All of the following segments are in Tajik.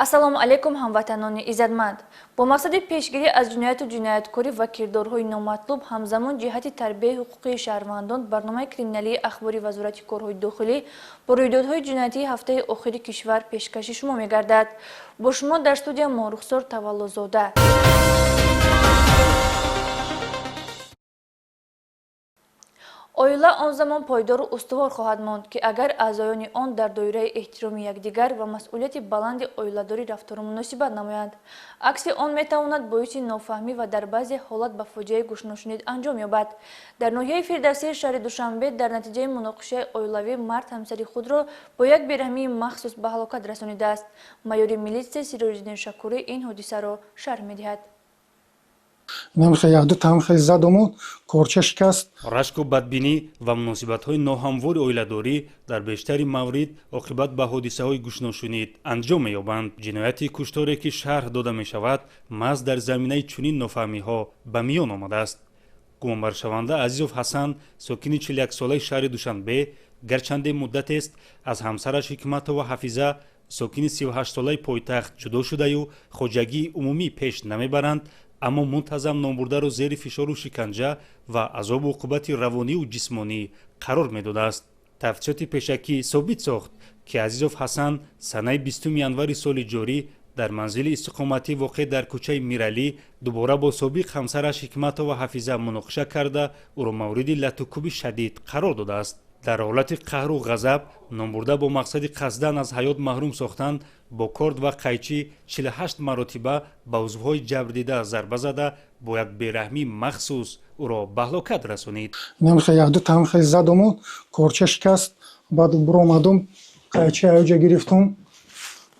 Ассалому алайкум, ҳамватанони иззатманд. Бо мақсади пешгирӣ аз ҷинояту ҷинояткорӣ ва кирдорҳои номатлуб, ҳамзамон ҷиҳати тарбияи ҳуқуқии шаҳрвандон, барномаи криминалии ахбори Вазорати корҳои дохилӣ бо рӯйдодҳои ҷиноятии ҳафтаи охири кишвар пешкаши шумо мегардад. Бо шумо дар студия Моҳрухсор Таваллозода. Оила он замон пойдору устувор хоҳад монд, ки агар аъзоёни он дар доираи эҳтироми якдигар ва масъулияти баланди оиладорӣ рафтору муносибат намоянд. Акси он метавонад боиси нофаҳмӣ ва дар баъзе ҳолат ба фоҷиаи гӯшношунид анҷом ёбад. Дар ноҳияи Фирдавсии шаҳри Душанбе дар натиҷаи муноқишаи оилавӣ мард ҳамсари худро бо як бераҳмии махсус ба ҳалокат расонидааст. Майори милитсия Сироҷиддин Шакурӣ ин ҳодисаро шарҳ медиҳад. Якду тамхе задуму корча шикаст. Рашку бадбинӣ ва муносибатҳои ноҳамвори оиладорӣ дар бештари маврид оқибат ба ҳодисаҳои гӯшношунид анҷом меёбанд. Ҷинояти кушторе, ки шарҳ дода мешавад, маҳз дар заминаи чунин нофаҳмиҳо ба миён омадааст. Гумонбаршаванда Азизов Ҳасан, сокини 41-солаи шаҳри Душанбе, гарчанде муддатест аз ҳамсараш Ҳикматова Ҳафиза, сокини 38-солаи пойтахт, ҷудо шудаю хоҷагии умумӣ пеш намебаранд, аммо мунтазам номбурдаро зери фишору шиканҷа ва азобу уқубати равонию ҷисмонӣ қарор медодааст. Тафтишоти пешакӣ собит сохт, ки Азизов Ҳасан санаи 20 январи соли ҷорӣ дар манзили истиқоматӣ, воқеъ дар кӯчаи Миралӣ, дубора бо собиқ ҳамсараш Ҳикматова Ҳафиза муноқиша карда, ӯро мавриди латукӯби шадид қарор додааст. Дар ҳолати қаҳру ғазаб номбурда бо мақсади қасдан аз ҳаёт маҳрум сохтан бо корд ва қайчӣ 48 маротиба ба узвҳои ҷабрдида зарба зада, бо як бераҳмии махсус ӯро ба ҳалокат расонид. Якду тамхе задуму корча шикаст. Баъд буромадум, қайчи аёҷа гирифтум,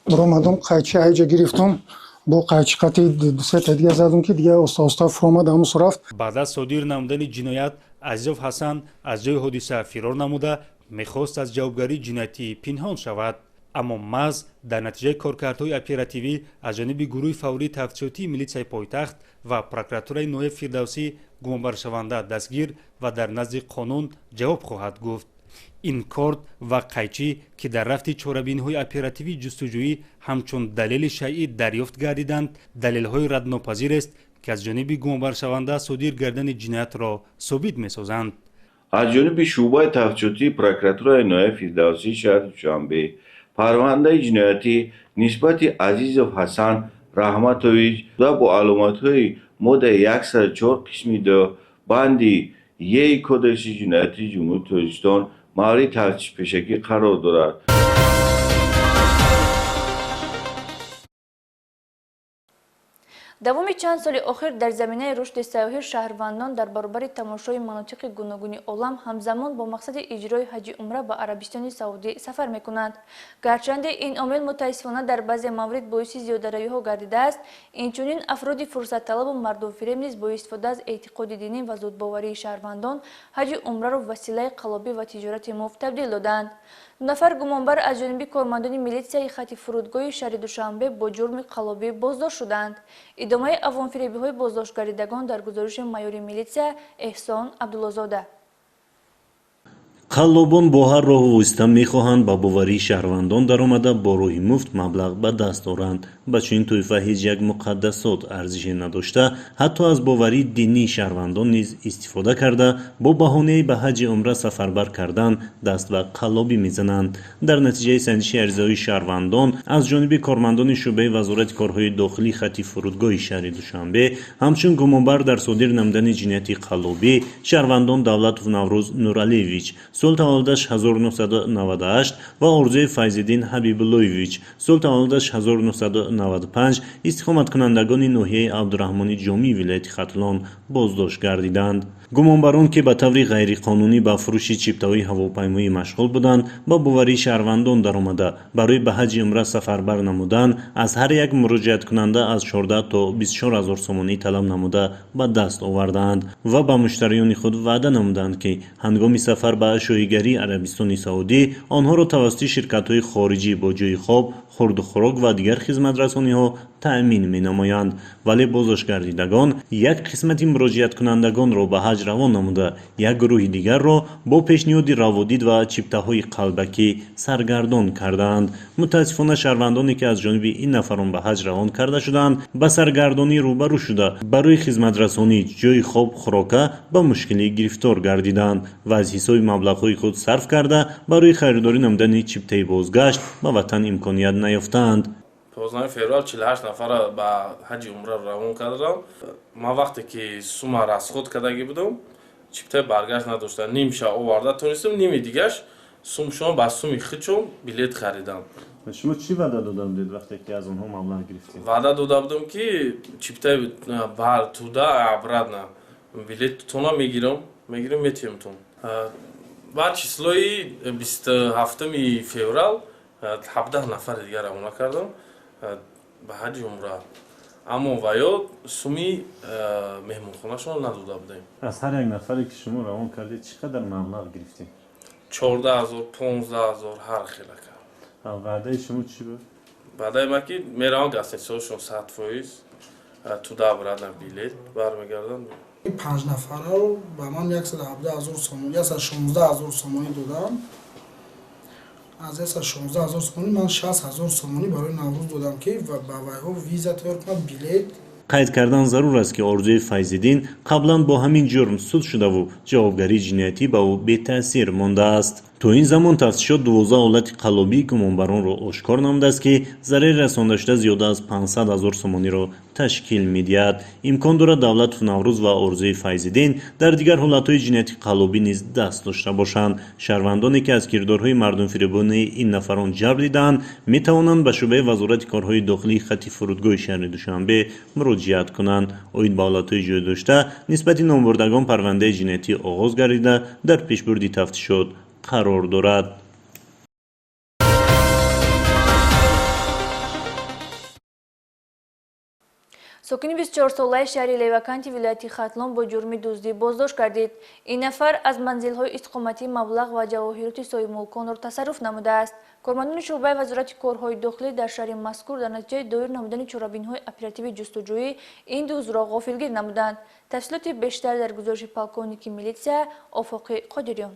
буромадум, қайчи аёҷа гирифтум, бо қайчи қати дусета дига задум, ки дига оста оста фуромад, ҳамусу рафт. Баъд аз содир намудани ҷиноят Азизов Ҳасан аз ҷои ҳодиса фирор намуда, мехост аз ҷавобгарии ҷиноятӣ пинҳон шавад, аммо маҳз дар натиҷаи коркардҳои оперативӣ аз ҷониби гурӯҳи фаврии тафтишотии милитсияи пойтахт ва прокуратураи ноҳияи Фирдавсӣ гумонбаршаванда дастгир ва дар назди қонун ҷавоб хоҳад гуфт. Ин корд ва қайчӣ, ки дар рафти чорабиниҳои оперативии ҷустуҷӯӣ ҳамчун далели шайъӣ дарёфт гардиданд, далелҳои раднопазирест, ки аз ҷониби гумонбаршаванда содир гардани ҷиноятро собит месозанд. Аз ҷониби шӯъбаи тафтишотии прокуратураи ноҳияи Фирдавсии шаҳри Душанбе парвандаи ҷиноятӣ нисбати Азизов Ҳасан Раҳматович ва бо аломатҳои моддаи 104 қисми 2 банди еи Кодекси ҷиноятии Ҷумҳурии Тоҷикистон мавриди тафтиши пешакӣ қарор дорад. Давоми чанд соли охир дар заминаи рушди сайёҳӣ шаҳрвандон дар баробари тамошои манотиқи гуногуни олам, ҳамзамон бо мақсади иҷрои ҳаҷи умра ба Арабистони Саудӣ сафар мекунанд. Гарчанде ин омил мутаассифона дар баъзе маврид боиси зиёдаравиҳо гардидааст, инчунин афроди фурсатталабу мардумфиреб низ бо истифода аз эътиқоди динӣ ва зудбоварии шаҳрвандон ҳаҷи умраро василаи қаллобӣ ва тиҷорати муфт табдил доданд. Ду нафар гумонбар аз ҷониби кормандони милитсияи хати фурудгоҳи шаҳри Душанбе бо ҷурми қаллобӣ боздошт шуданд. Идомаи авомфиребиҳои боздоштгардидагон дар гузориши майори милитсия Эҳсон Абдуллозода. Қаллобон бо ҳар роҳу восита мехоҳанд ба боварии шаҳрвандон даромада, бо роҳи муфт маблағ ба даст оранд. Ба чунин тӯйфа ҳеҷ як муқаддасот арзише надошта, ҳатто аз боварии динии шаҳрвандон низ истифода карда, бо баҳонаи ба ҳаҷи умра сафарбар кардан даст ба қаллобӣ мезананд. Дар натиҷаи санҷиши аризаҳои шаҳрвандон аз ҷониби кормандони шӯъбаи Вазорати корҳои дохилӣ хати фурудгоҳи шаҳри Душанбе ҳамчун гумонбар дар содир намудани ҷинояти қаллобӣ шаҳрвандон Давлатов Наврӯз Нуралиевич, сол таваллудаш 1998, ва Орзуи Файзиддин Ҳабибуллоевич, сол таваллудаш 1995, истиқоматкунандагони ноҳияи Абдураҳмони Ҷомӣ вилояти Хатлон, боздошт гардиданд. Гумонбарон, ки ба таври ғайриқонунӣ ба фурӯши чиптаҳои ҳавопаймоӣ машғул буданд, ба боварии шаҳрвандон даромада, барои ба ҳаҷи умра сафарбар намудан аз ҳар як муроҷиаткунанда аз 14 то 24 ҳазор сомонӣ талаб намуда ба даст овардаанд ва ба муштариёни худ ваъда намуданд, ки ҳангоми сафар ба шоҳигарии Арабистони Саудӣ онҳоро тавассути ширкатҳои хориҷӣ бо ҷойи хоб, хурду хӯрок ва дигар хизматрасониҳо таъмин менамоянд. Вале боздоштгардидагон як қисмати муроҷиаткунандагонро ба ҳаҷ ҳаҷ равон намуда, як гурӯҳи дигарро бо пешниҳоди раводид ва чиптаҳои қалбакӣ саргардон кардаанд. Мутаассифона, шаҳрвандоне, ки аз ҷониби ин нафарон ба ҳаҷ равон карда шудаанд, ба саргардонӣ рӯбарӯ шуда, барои хизматрасонӣ, ҷойи хоб, хӯрока ба мушкилӣ гирифтор гардиданд ва аз ҳисоби маблағҳои худ сарф карда барои харидорӣ намудани чиптаи бозгашт ба ватан имконият наёфтаанд. 15 феврал 48 нафара ба ҳаҷи умра равон кардам. Ман вақте ки сума расход кардагӣ будам, чиптаи баргашт надоштам. Нимша оварда тонистам, ними дигаш сумшон ба суми худшон билет харидам. Шумо чӣ ваъда дода будед, вақте ки аз онҳо маблағ гирифтед? Ваъда дода будам, ки чиптаи бар туда обратно билеттона мегирам, метиҳамтон. Баъд числои 27 феврал 17 нафари дигар равона кардам ба ҳаҷи умра, аммо ваё суми меҳмонхонашон надода будем. Аз ҳар як нафаре, ки шумо равон кардед, чӣ қадар маблағ гирифтед? 14 000, 15 000, ҳар хелака. Ваъдаи шумо чӣ буд? Ваъдаи ман, ки меравам гостиницаҳошон 100% туда обратно билет бармегарданд. Панҷ нафарро ба ман 117 000 сомонӣ, 116 000 сомонӣ додам. Аз 116 000 сомонӣ ман 60 000 сомонӣ барои Наврӯз додам, ки ба вайҳо виза тайёр кунад, билет. Қайд кардан зарур аст, ки Орзуи Файзиддин қаблан бо ҳамин ҷурм суд шудаву ҷавобгарии ҷиноятӣ ба ӯ бетаъсир мондааст. То ин замон тафтишот 12 ҳолати қаллобии гумонбаронро ошкор намудааст, ки зарари расондашуда зиёда аз 500 ҳазор сомониро ташкил медиҳад. Имкон дорад, Давлатов Наврӯз ва Орзуи Файзиддин дар дигар ҳолатҳои ҷинояти қаллобӣ низ даст дошта бошанд. Шаҳрвандоне, ки аз кирдорҳои мардумфиребонаи ин нафарон ҷалб дидаанд, метавонанд ба шӯъбаи Вазорати корҳои дохилии хати фурудгоҳи шаҳри Душанбе муроҷиат кунанд. Оид ба ҳолатҳои ҷой дошта нисбати номбурдагон парвандаи ҷиноятӣ оғоз гардида, дар пешбурди тафтишот қарор дорад. Сокини 24-солаи шаҳри Леваканти вилояти Хатлон бо ҷурми дуздӣ боздошт гардид. Ин нафар аз манзилҳои истиқоматӣ маблағ ва ҷавоҳироти соҳибмулконро тасарруф намудааст. Кормандони шӯъбаи Вазорати корҳои дохилӣ дар шаҳри мазкур дар натиҷаи доир намудани чорабиниҳои оперативии ҷустуҷӯӣ ин дуздро ғофилгир намуданд. Тафсилоти бештар дар гузориши полковники милитсия Офоқи Қодириён.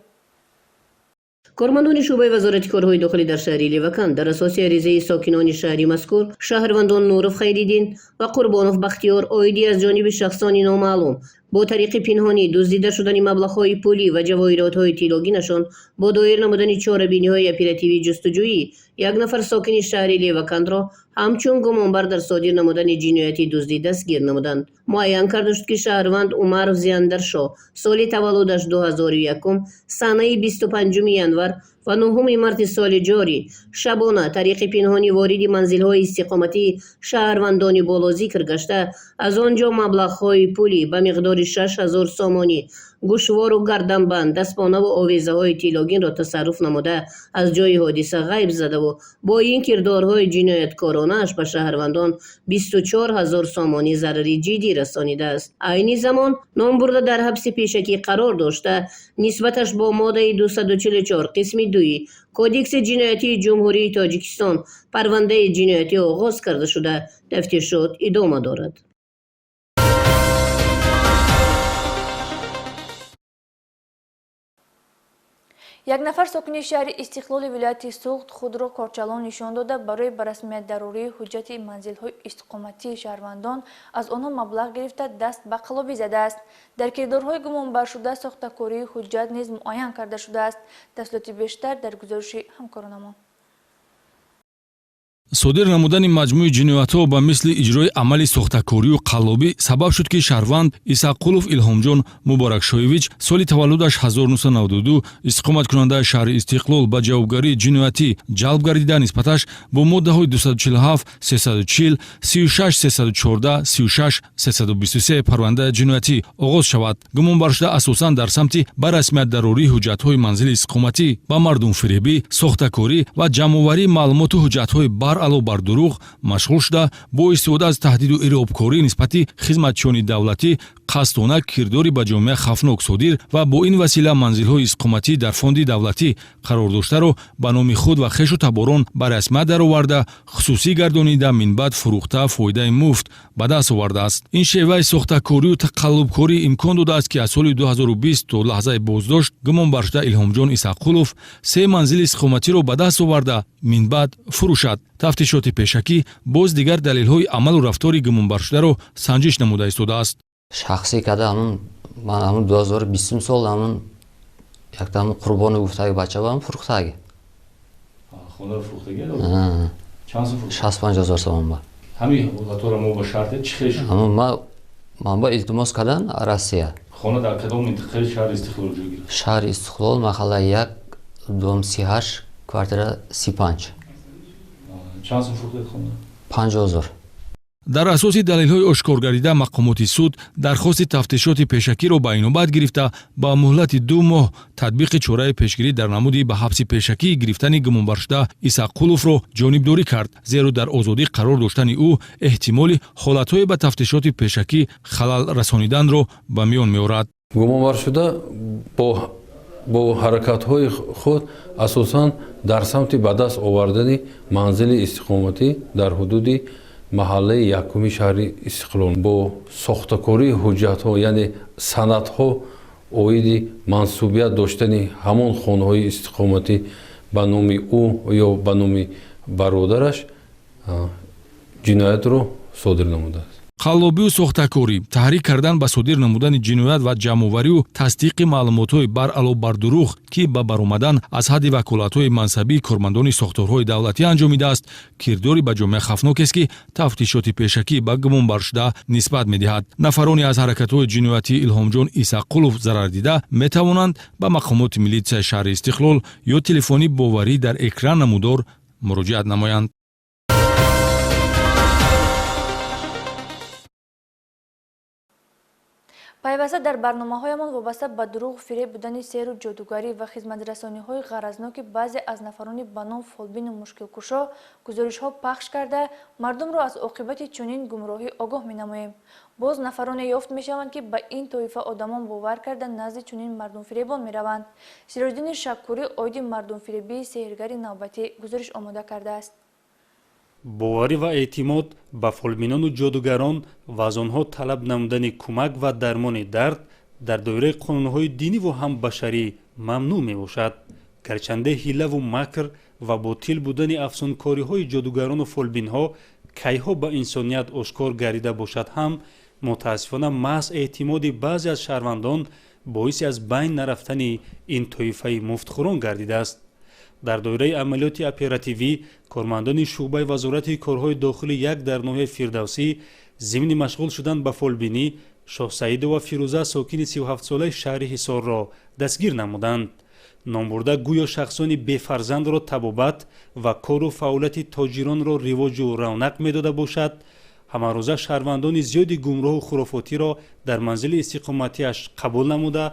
Кормандони шӯъбаи Вазорати корҳои дохилӣ дар шаҳри Леваканд дар асоси аризаи сокинони шаҳри мазкур, шаҳрвандон Нуров Хайриддин ва Қурбонов Бахтиёр, оиди аз ҷониби шахсони номаълум бо тариқи пинҳонӣ дуздида шудани маблағҳои пулӣ ва ҷавоҳиротҳои тиллогинашон, бо доир намудани чорабиниҳои оперативии ҷустуҷӯӣ як нафар сокини шаҳри Левакандро ҳамчун гумонбар дар содир намудани ҷинояти дуздӣ дастгир намуданд. Муайян карда шуд, ки шаҳрванд Умаров Зияндаршоҳ, соли таваллудаш 2001, санаи 25 январ ва 9 марти соли ҷорӣ шабона тариқи пинҳонӣ вориди манзилҳои истиқоматии шаҳрвандони болозикр гашта, аз он ҷо маблағҳои пулӣ ба миқдори 6000 сомонӣ, гӯшвору гарданбанд, дастпонаву овезаҳои тиллогинро тасарруф намуда, аз ҷои ҳодиса ғайб задаву бо ин кирдорҳои ҷинояткоронааш ба шаҳрвандон 24 000 сомонӣ зарари ҷиддӣ расонидааст. Айни замон номбурда дар ҳабси пешакӣ қарор дошта, нисбаташ бо моддаи 244 қисми 2 Кодекси ҷиноятии Ҷумҳурии Тоҷикистон парвандаи ҷиноятӣ оғоз карда шуда, тафтишот идома дорад. Як нафар сокини шаҳри Истиқлоли вилояти Суғд худро корчалон нишон дода, барои ба расмият дарории ҳуҷҷати манзилҳои истиқоматии шаҳрвандон аз онҳо маблағ гирифта, даст ба қаллобӣ задааст. Дар кирдорҳои гумонбаршуда сохтакории ҳуҷҷат низ муайян карда шудааст. Тафсилоти бештар дар гузориши ҳамкоронамон. Содир намудани маҷмӯи ҷиноятҳо ба мисли иҷрои амали сохтакорию қаллобӣ сабаб шуд, ки шаҳрванд Исаққулов Илҳомҷон Муборакшоевич, соли таваллудаш 1992, истиқоматкунандаи шаҳри Истиқлол, ба ҷавобгарии ҷиноятӣ ҷалб гардида, нисбаташ бо моддаҳои 247, 340, 36, 314, 36, 323 парвандаи ҷиноятӣ оғоз шавад. Гумонбаршуда асосан дар самти ба расмият дарории ҳуҷҷатҳои манзили истиқоматӣ ба мардумфиребӣ, сохтакорӣ ва ҷамъоварии маълумоту ҳуҷҷатҳои баръало бар дурӯғ машғул шуда, бо истифода аз таҳдиду ирҳобкорӣ нисбати хизматчиёни давлатӣ Қасдона кирдори ба ҷомеа хавфнок содир ва бо ин васила манзилҳои истиқоматӣ дар фонди давлатӣ қарор доштаро ба номи худ ва хешу таборон ба расмият дароварда, хусусӣ гардонида, минбаъд фурӯхта, фоидаи муфт ба даст овардааст. Ин шеваи сохтакорию тақаллубкорӣ имкон додааст, ки аз соли 2020 то лаҳзаи боздошт гумонбаршуда Илҳомҷон Исаққулов се манзили истиқоматиро ба даст оварда, минбаъд фурӯшад. Тафтишоти пешакӣ боз дигар далелҳои амалу рафтори гумонбаршударо санҷиш намуда истодааст. Шахсӣ када ҳамун ман ҳамун 2020 сол ҳамун якта ҳамун Қурбони гуфтаги бача ба ҳам фурӯхтаги. Хонаро фурӯхтаги? Чанд сум? 65 000 сомон ба. Ҳамин ҳолатҳоро мо ба шарте чӣ хел шуд? Ҳамун ман ба илтимос кардан Россия. Хона дар кадом минтақаи шаҳри Истиқлол ҷой гирифт? Шаҳри Истиқлол, маҳалла 1, дом 38, квартира 35. Чанд сум фурӯхтед хона? 50 000. Дар асоси далелҳои ошкоргардида мақомоти суд дархости тафтишоти пешакиро ба инобат гирифта, ба муҳлати 2 моҳ татбиқи чораи пешгирӣ дар намуди ба ҳабси пешакӣ гирифтани гумонбаршуда Исаққуловро ҷонибдорӣ кард, зеро дар озодӣ қарор доштани ӯ эҳтимоли ҳолатҳое ба тафтишоти пешакӣ халал расониданро ба миён меорад. Гумонбаршуда бо ҳаракатҳои худ асосан дар самти ба даст овардани манзили истиқоматӣ дар ҳудуди маҳаллаи якуми шаҳри Истиқлол бо сохтакории ҳуҷҷатҳо, яъне санадҳо оиди мансубият доштани ҳамон хонаҳои истиқоматӣ ба номи ӯ ё ба номи бародараш ҷиноятро содир намудааст. Қаллобию сохтакорӣ, таҳрик кардан ба содир намудани ҷиноят ва ҷамъоварию тасдиқи маълумотҳои баръало бар дурӯғ, ки ба баромадан аз ҳадди ваколатҳои мансабии кормандони сохторҳои давлатӣ анҷомидааст, кирдори ба ҷомеа хавфнокест, ки тафтишоти пешакӣ ба гумонбаршуда нисбат медиҳад. Нафароне аз ҳаракатҳои ҷиноятии Илҳомҷон Исаққулов зарардида метавонанд ба мақомоти милитсияи шаҳри Истиқлол ё телефони боварӣ дар экран намудор муроҷиат намоянд. Пайваста дар барномаҳоямон вобаста ба дурӯғу фиреб будани сеҳру ҷодугарӣ ва хизматрасониҳои ғаразноки баъзе аз нафарони ба ном фолбину мушкилкушо гузоришҳо пахш карда, мардумро аз оқибати чунин гумроҳӣ огоҳ менамоем. Боз нафароне ёфт мешаванд, ки ба ин тоифа одамон бовар карда, назди чунин мардумфиребон мераванд. Сироҷиддини Шаккурӣ оиди мардумфиребии сеҳргари навбатӣ гузориш омода кардааст. Боварӣ ва эътимод ба фолбинону ҷодугарон ва аз онҳо талаб намудани кӯмак ва дармони дард дар доираи қонунҳои диниву ҳам башарӣ мамнӯъ мебошад. Гарчанде ҳилаву макр ва ботил будани афсункориҳои ҷодугарону фолбинҳо кайҳо ба инсоният ошкор гардида бошад ҳам, мутаассифона, маҳз эътимоди баъзе аз шаҳрвандон боиси аз байн нарафтани ин тоифаи муфтхӯрон гардидааст. Дар доираи амалиёти оперативӣ кормандони шӯъбаи Вазорати корҳои дохилӣ 1 дар ноҳияи Фирдавсӣ зимни машғул шудан ба фолбинӣ Шоҳсаидова Фирӯза, сокини 37-солаи шаҳри Ҳисорро дастгир намуданд. Номбурда гӯё шахсони бефарзандро табобат ва кору фаъолияти тоҷиронро ривоҷу равнақ медода бошад, ҳамарӯза шаҳрвандони зиёди гумроҳу хурофотиро дар манзили истиқоматиаш қабул намуда,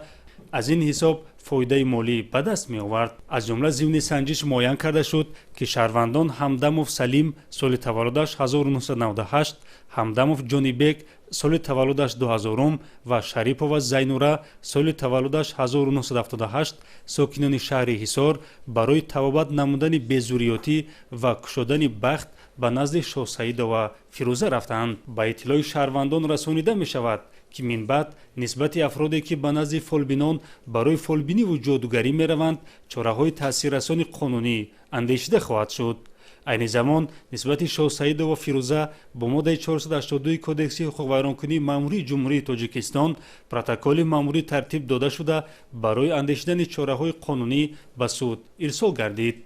аз ин ҳисоб фоидаи молӣ ба даст меовард. Аз ҷумла зимни санҷиш муайян карда шуд, ки шаҳрвандон Ҳамдамов Салим, соли таваллудаш 1998, Ҳамдамов Ҷонибек, соли таваллудаш 2000, ва Шарипова Зайнура, соли таваллудаш 1978, сокинони шаҳри Ҳисор, барои табобат намудани безурриётӣ ва кушодани бахт ба назди Шоҳсаидова Фирӯза рафтаанд. Ба иттилои шаҳрвандон расонида мешавад, ки минбаъд нисбати афроде, ки ба назди фолбинон барои фолбиниву ҷодугарӣ мераванд, чораҳои таъсиррасони қонунӣ андешида хоҳад шуд. Айни замон нисбати Шоҳсаидова Фирӯза бо моддаи 482 Кодекси ҳуқуқвайронкунии маъмурии Ҷумҳурии Тоҷикистон протоколи маъмурӣ тартиб дода шуда, барои андешидани чораҳои қонунӣ ба суд ирсол гардид.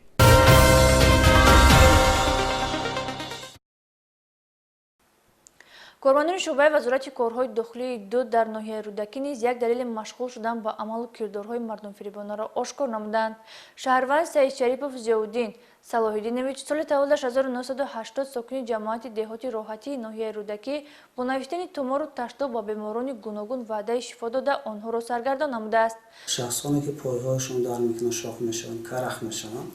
Кормандони шӯъбаи Вазорати корҳои дохилии 2 дар ноҳияи Рӯдакӣ низ як далели машғул шудан ба амалу кирдорҳои мардумфиребонаро ошкор намуданд. Шаҳрванд Саидшарипов Зиёвуддин Салоҳиддинович, соли таваллудаш 1980, сокини ҷамоати деҳоти Роҳатии ноҳияи Рӯдакӣ, бо навиштани тумору таштоб ба беморони гуногун ваъдаи шифо дода, онҳоро саргардон намудааст. Шахсоне ки пойҳояшон дард мекунад, шох мешаванд, карах мешаванд,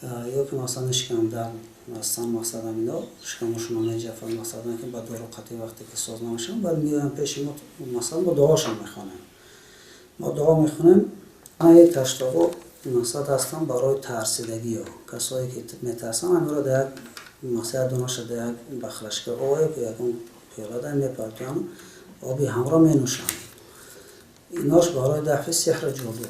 Ё ки масалан шикамдард ҳастан, мақсадам ино шикамошона меҷафад, масалан ки ба дору қатъи вақте ки соз намешаванд, баъд меоянд пеши мо, масалан мо дуошон мехонем. Мо дуо мехонем, таштоғо мақсад ҳастанд барои тарсидагиё. Касое ки метарсанд, ҳаминро дар як мақсад донаша дар як бахлашка ое ки ягон пиёла дар мепартоянд, оби ҳамро менӯшанд. Инош барои дафъи сеҳру ҷоду.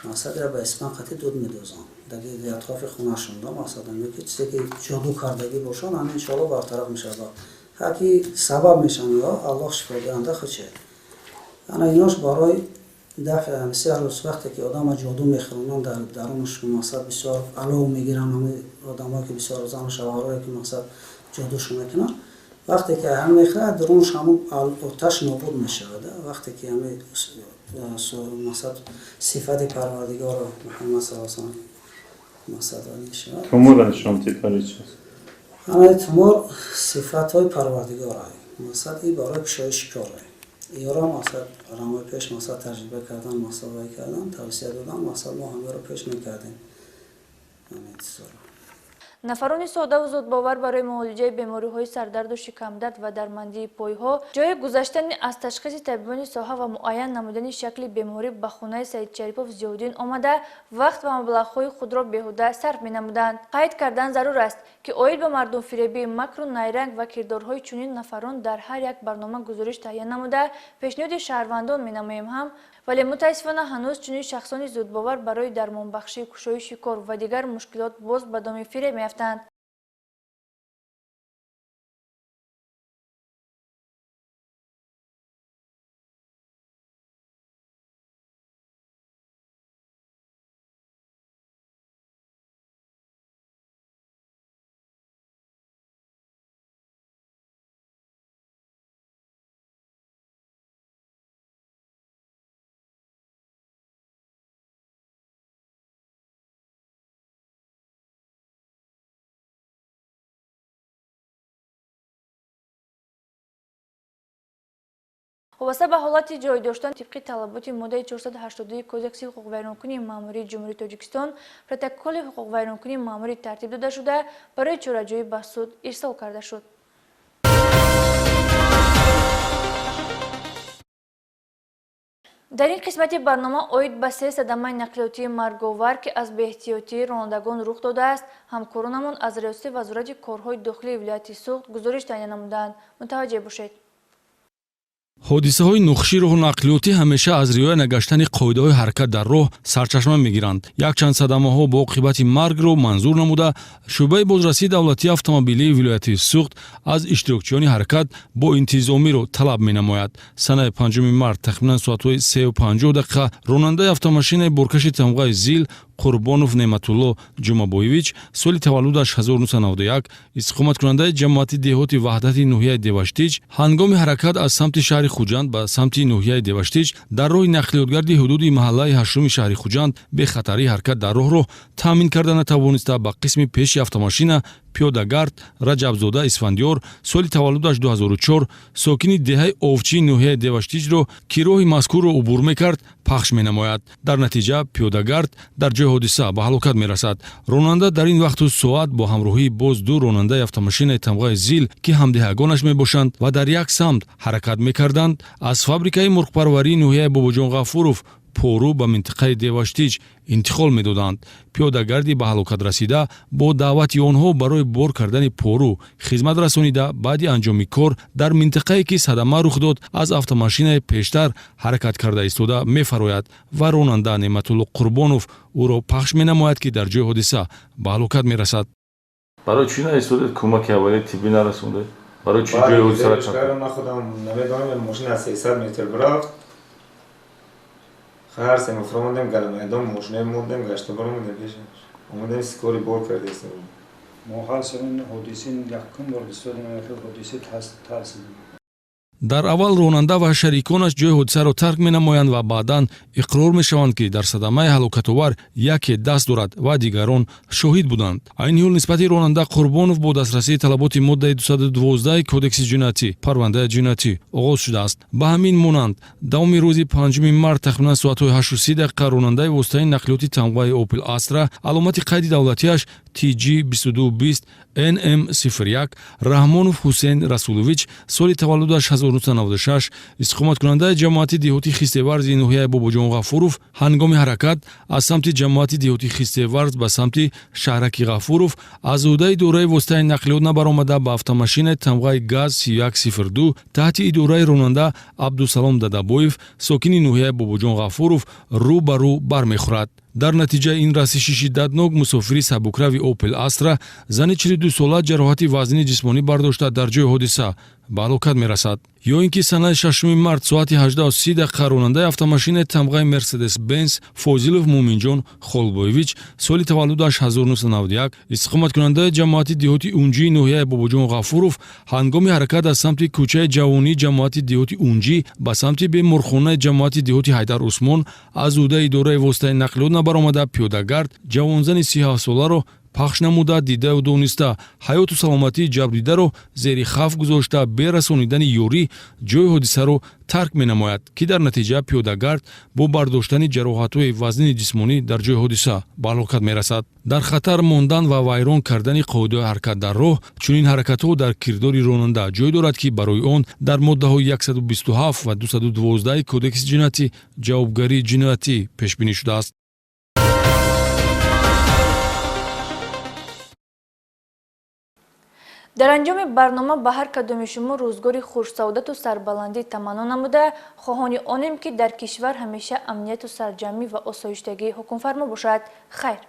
Мақсад я ба испан қатъи дуд медозанд дар атрофи хонашон, мақсад ки чизе ки ҷоду кардагӣ бошанд, ҳамин иншоалло бартараф мешавад. Ҳар ки сабаб мешаванд, Аллоҳ шифодиҳанда худше. Ана инош барои дафъи сеҳру, вақте ки одама ҷоду мехӯронанд, дар дарунаш мақсад бисёр алов мегиранд, ҳамин одамое ки бисёр зану шавҳарое ки мақсад ҷодушон мекунанд, вақте ки ҳам мехӯрад, дарунаш ҳамун оташ нобуд мешавад. Вақте ки ҳамин мақсад сифати Парвардигоро Муҳаммад саллаллоҳу алайҳи васаллам мақсад мешавад. Тумор шом тикори чист? Ана тумор сифатҳои Парвардигор, мақсад и барои кушоиши кор. Иёро мақсад рамои пеш мақсад таҷриба кардан, мақсад вай кардан, тавсия додан, мақсад мо ҳамаро пеш мекардем. Нафарони содаву зудбовар барои муолиҷаи бемориҳои сардарду шикамдард ва дармандии пойҳо ҷои гузаштани аз ташхиси табибони соҳа ва муайян намудани шакли беморӣ ба хонаи Саидшарипов Зиёддин омада, вақт ва маблағҳои худро беҳуда сарф менамуданд. Қайд кардан зарур аст, ки оид ба мардумфиребӣ, макру найранг ва кирдорҳои чунин нафарон дар ҳар як барнома гузориш таҳия намуда, пешниҳоди шаҳрвандон менамоем ҳам, вале мутаассифона ҳанӯз чунин шахсони зудбовар барои дармонбахшӣ, кушоиши кор ва дигар мушкилот боз ба доми фиреб меафтанд. Вобаста ба ҳолати ҷой доштан тибқи талаботи моддаи 482 Кодекси ҳуқуқвайронкунии маъмурии Ҷумҳурии Тоҷикистон протоколи ҳуқуқвайронкунии маъмурӣ тартиб дода шуда, барои чораҷӯӣ ба суд ирсол карда шуд. Дар ин қисмати барнома оид ба се садамаи нақлиётии марговар, ки аз беэҳтиётии ронандагон рух додааст, ҳамкоронамон аз Риёсати Вазорати корҳои дохилии вилояти Суғд гузориш таҳия намуданд. Мутаваҷҷеҳ бошед. Ҳодисаҳои нухши роҳу нақлиётӣ ҳамеша аз риоя нагаштани қоидаҳои ҳаракат дар роҳ сарчашма мегиранд. Якчанд садамаҳо бо оқибати маргро манзур намуда, шӯъбаи бозрасии давлатии автомобилии вилояти Суғд аз иштирокчиёни ҳаракат бо интизомиро талаб менамояд. Санаи 5 март тахминан соатҳои 3:50 ронандаи автомошинаи боркаши тамғаи Зил Қурбонов Неъматулло Ҷумабоевич, соли таваллудаш 1991, истиқоматкунандаи ҷамоати деҳоти Ваҳдати ноҳияи Деваштич, ҳангоми ҳаракат аз самти шаҳри Хуҷанд ба самти ноҳияи Деваштич дар роҳи нақлиётгарди ҳудуди маҳаллаи ҳаштуми шаҳри Хуҷанд бехатарии ҳаракат дар роҳро таъмин карда натавониста, ба қисми пеши автомошина пиёдагард Раҷабзода Исфандиёр, соли таваллудаш 2004, сокини деҳаи Овчии ноҳияи Деваштичро, ки роҳи мазкурро убур мекард, пахш менамояд. Дар натиҷа пиёдагард дар ҷои ҳодиса ба ҳалокат мерасад. Ронанда дар ин вақту соат бо ҳамроҳии боз ду ронандаи автомошинаи тамғаи Зил, ки ҳамдеҳагонаш мебошанд ва дар як самт ҳаракат мекарданд, аз фабрикаи мурғпарварии ноҳияи Бобоҷон Ғафуров пору ба минтақаи Деваштич интиқол медоданд. Пиёдагарди ба ҳалокат расида бо даъвати онҳо барои бор кардани пору хизмат расонида, баъди анҷоми кор дар минтақае ки садама рух дод, аз автомошинаи пештар ҳаракат карда истода мефарояд ва ронанда Неъматулло Қурбонов ӯро пахш менамояд, ки дар ҷои ҳодиса ба ҳалокат мерасад. Барои чӣ наистодед, кӯмаки аввалияи тиббӣ нарасондед? Барои чӣ ҷои ҳодисаро Ман худам намедонам, мошина аз 300 метр рафт. Хар се муфромадем галамайдон, мошинаи мондем, гашта баромадем пешаш. Омадем, скори бор кардестем. Мо ҳар севин ҳодиси якум бор бисёрем, ҳодиси тарсидем. Дар аввал ронанда ва шариконаш ҷои ҳодисаро тарк менамоянд ва баъдан иқрор мешаванд, ки дар садамаи ҳалокатовар яке даст дорад ва дигарон шоҳид буданд. Айни ҳол нисбати ронанда Қурбонов бо дастрасии талаботи моддаи 212 Кодекси ҷиноятӣ парвандаи ҷиноятӣ оғоз шудааст. Ба ҳамин монанд, давоми рӯзи 5 март тахминан соатҳои 8:30 ронандаи воситаи нақлиёти тамғаи Опел Астра, аломати қайди давлатиаш TG 2220 NM 01 Раҳмонов Ҳусейн Расулович, соли таваллудаш 1996, истиқоматкунандаи ҷамоати деҳоти Хистеварзи ноҳияи Бобоҷон Ғафуров, ҳангоми ҳаракат аз самти ҷамоати деҳоти Хистеварз ба самти шаҳраки Ғафуров аз ӯҳдаи идораи воситаи нақлиёт набаромада ба автомашинаи тамғаи ГАЗ 3102 таҳти идораи ронанда Абдусалом Дадабоев, сокини ноҳияи Бобоҷон Ғафуров, рӯ ба рӯ бармехӯрад. Дар натиҷаи ин расиши шиддатнок мусофири сабукрави Опел Астра, зани 42сола, ҷароҳати вазнини ҷисмонӣ бардошта, дар ҷои ҳодиса ба ҳалокат мерасад. Ё ин ки санаи 6 март соати 18:30 ронандаи автомашинаи тамғаи Мерседес Бенз Фозилов Муъминҷон Холбоевич, соли таваллудаш 1991, истиқоматкунандаи ҷамоати деҳоти Унҷии ноҳияи Бобоҷон Ғафуров, ҳангоми ҳаракат аз самти кӯчаи Ҷавонии ҷамоати деҳоти Унҷӣ ба самти беморхонаи ҷамоати деҳоти Ҳайдар Усмон аз ӯҳдаи идораи воситаи нақлиёт набаромада, пиёдагард ҷавонзани 37соларо пахш намуда, дидаю дониста ҳаёту саломатии ҷабрдидаро зери хавф гузошта, бе расонидани ёрӣ ҷои ҳодисаро тарк менамояд, ки дар натиҷа пиёдагард бо бардоштани ҷароҳатҳои вазнини ҷисмонӣ дар ҷои ҳодиса ба ҳалокат мерасад. Дар хатар мондан ва вайрон кардани қоидаҳои ҳаракат дар роҳ, чунин ҳаракатҳо дар кирдори ронанда ҷой дорад, ки барои он дар моддаҳои 127 ва 212 Кодекси ҷиноятӣ ҷавобгарии ҷиноятӣ пешбинӣ шудааст. Дар анҷоми барнома ба ҳар кадоми шумо рӯзгори хушсаодату сарбаландӣ таманно намуда, хоҳони онем, ки дар кишвар ҳамеша амнияту сарҷамъӣ ва осоиштагӣ ҳукмфармо бошад. Хайр.